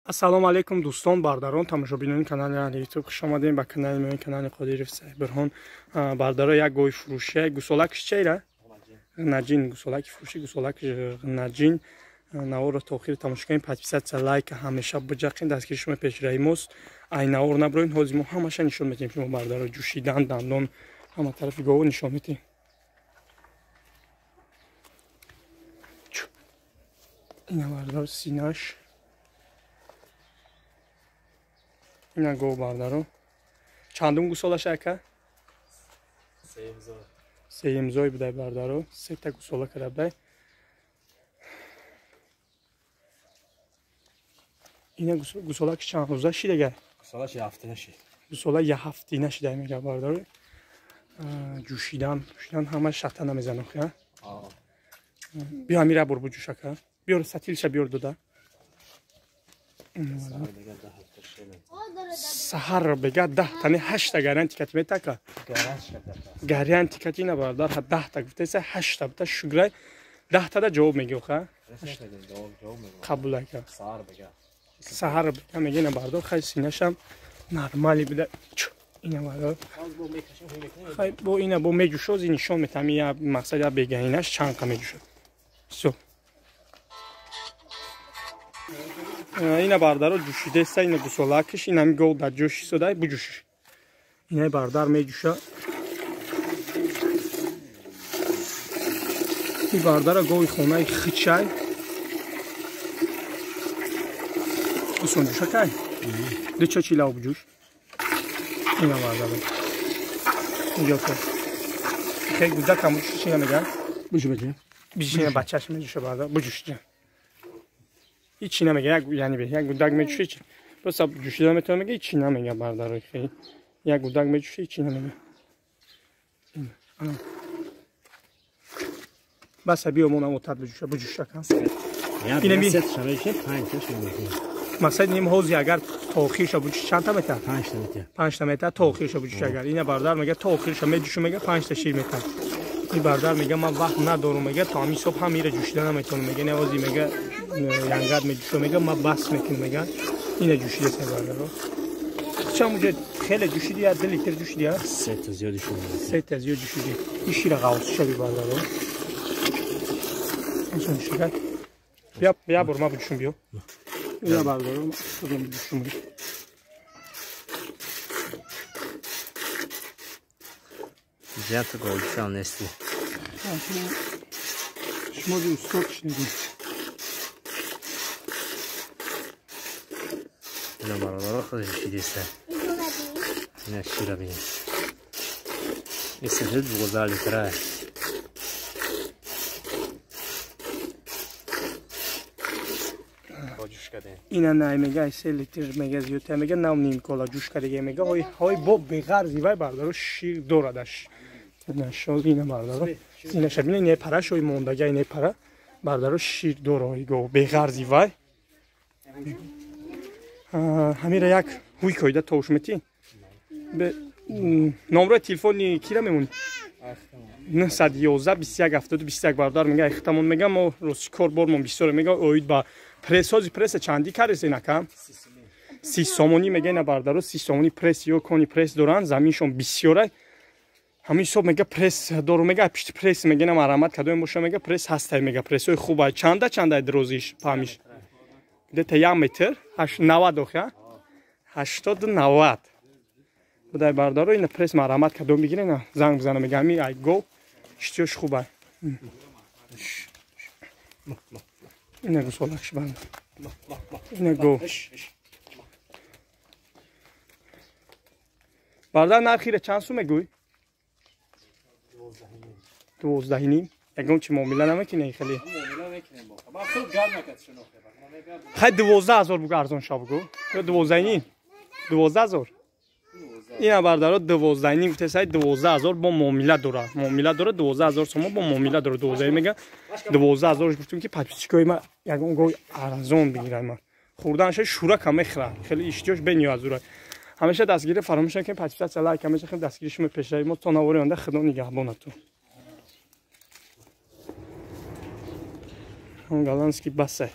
Ассалому алайкум дӯстон, бардарон, тамошобинони канали YouTube, хуш омадем ба канали мо, канали Қодиров Сайбирҳон. Бардаро, як гови фурӯшия, гусолакш чейра? Наҷин, гусолаки фурӯши, гусолак наҷин. Наворро то охир тамошо кунед, подписаться, лайк ҳамеша биҷақин, дастгири шумо пешраи мост. Ай навор наброин, ҳозир мо ҳамаша нишон медиҳем шумо бардаро, ҷӯшидан, дандон, ҳама тарафи гово нишон медиҳем. Ина бардаро синаш. Ина гов бардаро. Чандум гусолаша ака? Сеюмзой будай бардаро. Сета гусола кара будай. Ина гусола ки чанд рӯза шидага? Гусолаш ҳафтина шид. Гусола я ҳафтина шидай мега бардаро. Ҷӯшидан, ҷӯшидан ҳама шата намезанох, я? Биё амира бур буҷӯш ака. Биёр сатилша биёр дода. Саҳар бега 10 тани 8та гаранти кати метака. Гаранти кати на бардар 10та гуфтеса 8та бута шуграй 10тада ҷавоб мегӯха. Қабул ака. Саҳар бега мега на бардор хай синашам нормали буда. Ина бардор. Хай бо ина бо меҷӯшоз нишон метам я мақсад я бега инаш чанд қа меҷӯшад. Всё. Ина бардаро ҷӯшидеста, ина гусолакиш, инами гов дар ҷӯш истодай, буҷӯшиш. Инаи бардар меҷӯша. Ин бардара гови хонаи хичай. Гусон ҷӯшакай? Дуча чила буҷӯш. Ина бардаро. Инҷо ко. Хей гудакам буҷӯш чи намега? Буҷӯ бача. Бижина бачаш меҷӯша бардар, буҷӯш ҷа. Ҳичи намега, як яъне як гудак меҷӯша, ҳичи. Просто ҷӯшида метавона мега, ҳичи намега бардаро хей. Як гудак меҷӯша, ҳичи намега. Баса биё монам отат буҷӯша, буҷӯша кан. Инами мақсад ним ҳози агар то охирша буҷӯш чандта метаҳад? 5та метаҳад. 5та метаҳад то охирша буҷӯш агар. Ина бардар мега то охирша меҷӯша мега 5та шир метаҳад. Ин бардар мега ман вақт надорам мега то ҳамин ҳисоб ҳам ира ҷӯшида наметавонам мега. Не ҳози мега янгар меҷӯша мега ман бас мекунам мега. Ина ҷӯшидаста бардаро. Чам уҷа хеле ҷӯшиди, я 2 литр ҷӯшиди, я? 3та зиёд ҷӯшиди. 3та зиёд ҷӯшиди. Ин шира ғавс шави бардаро. Инсон шира. Бия, бия бур ма буҷӯшум биё. Ина бардаро, худам буҷӯшум. Зиёд говҷӯшам нести. Шумо ди устод шунидед. Ина бародаро худаш ҷӯшидеста. Ина шира бинед. Ин сифат 12 литра. Ина най мега 3 литр мега зиёдтар мега нав ним кола ҷӯш кардага мега ҳой ҳой бо беғарзи вай бардаро шир дорадаш. Ина шоз ина бардаро. Ина шабина ина пара шой мондага ина пара бардаро шир дора ҳой го беғарзи вай. Ҳамира як ҳуй коида тош мети. Номрои телефони кира мемонӣ? 911 21 72 21 бардар мега ихтамон мега мо рости кор бормон бисёре мега оид ба прессози пресса чандӣ карест инака? 30 сомонӣ мега ина бардаро 30 сомонӣ пресс ё кони пресс доранд, заминшон бисёрай. Ҳамин ҳисоб мега пресс дору мега пишти пресс мега ина марамат кадоем боша мега пресс ҳастай мега прессҳои хубай. Чанда чандай дирозиш паҳмиш? Где-то 1 метр, 90 ох, я? 80 90. Будай бардаро ина пресс марамат кадом бигире на занг бизана мега ҳами ай гов иштиёш хубай. Ина гусолакш бар. Ина гов. Бардар нархира чанд сум мегӯй? 12.5. Ягон чи муомила намекунӣ хеле? Хай 12 000 бугӯ арзон ша бугӯ. Ё 12.5? 12 000. Ина бардаро 12.5 гуфтесай 12 000 бо муомила дора. Муомила дора 12 000 сомо бо муомила дора 12 мега 12 000 гуфтум ки подписчикои ма ягон гой арзон бигирай ма. Хурданша шура кам мехӯрад. Хеле иштиёш бениёз зура. Ҳамеша дастгирӣ фаромӯш накунед, подписаться, лайк, ҳамеша хеле дастгири шумо пешраи мо то навори оянда худо нигаҳбонатон. Голландский басай.